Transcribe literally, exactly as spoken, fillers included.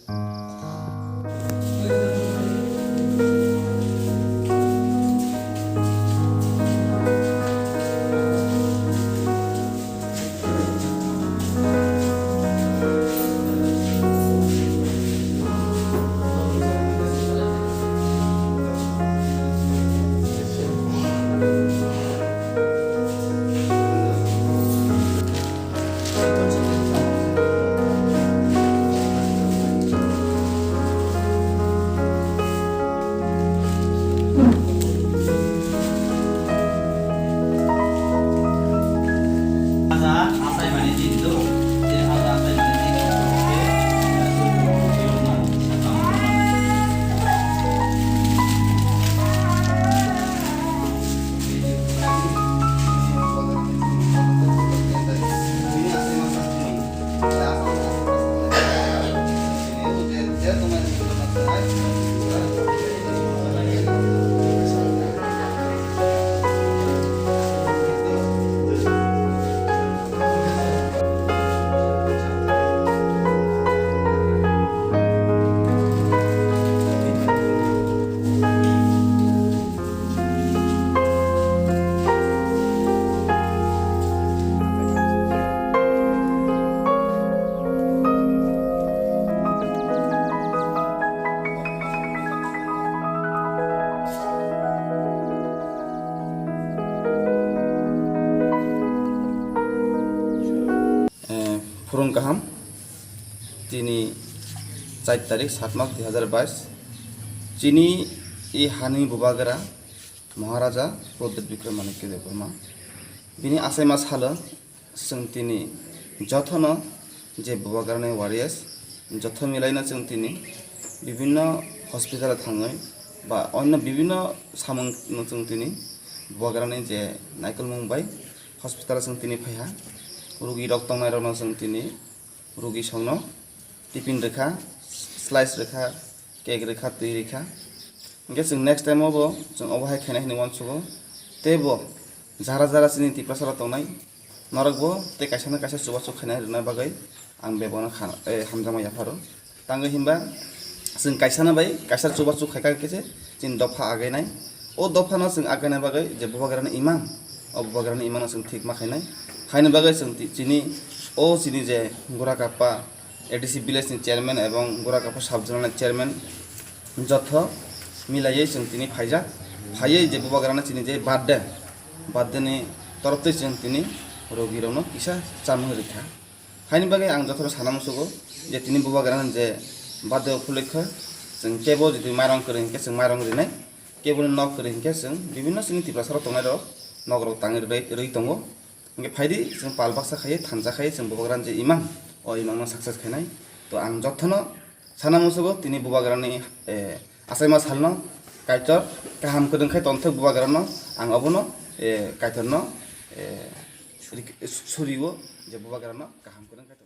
Eh, phurung kaham, tini char tarik, sat mas, dui hazar bais. Chini i hani bubagra Maharaja Pradyut Bikram Manikya Debbarma. Bini achaima salo chwng tini jotono je bubagrani warriors, joto milaino chwng tini bibinno hospital thangwi ba onno bibinno samungno chwng tini bubagrani je naikolmung bai hospital chwng tini phaiha. Rugi rok tongnai rokno chwng tini rugi songno tiffin rwkha, slice rwkha, cake rwkha, twi rwkha. Hwnkhe chwng next time o bo chwng obo hai khaina hinwi uansugo. Tei bo jara jara chini Tiprasa rok tongnai norok bo tei kaisa na kaisa chubachu khaina rwna bagwi ang bebakno kha-, eh, hamjakma yapharo. Tangwi hinba chwng kaisano bai kaisa chubachu khaikha khe se chini dopha againai. O dophano chwng againa bagwi je bubagrani imang, o bubagrani imangno chwng thik ma khainai. Haini bagwi chwng ti-, chini o chini je Gorakappa A D C village ni chairman ebong Gorakappa sub zonal ni chairman jotho milaiwi chwng tini phaijak. Phaiwi je bubagrano chini je birthday, birthday ni torof twi chwng tini rogirokno kisa chamung rikha. Haini bagwi ang jotono sana musugo je tini bubagrano je birthday upolokhe chwng kebo jodi mairang kwrwi hinkhe chwng mairang rinai, kebo nok kwrwi hinkhe chwng bibinno chini Tiprasa rok tongnai rok nok rok tangwi rwi, rwi tongo. Hinkhe phaidi chwng pal baksa khaiwi thansa khaiwi chwng bubagrano je imang, o imangno success khainai. To ang jotono sana musugo tini bubagrani, eh, achaima salno Kaitor kaham kwrwng khai tonthok bubagrano, ang obono, eh, Kaitorno, eh, rik-, suriwo je bubagrano kaham kwrwng khai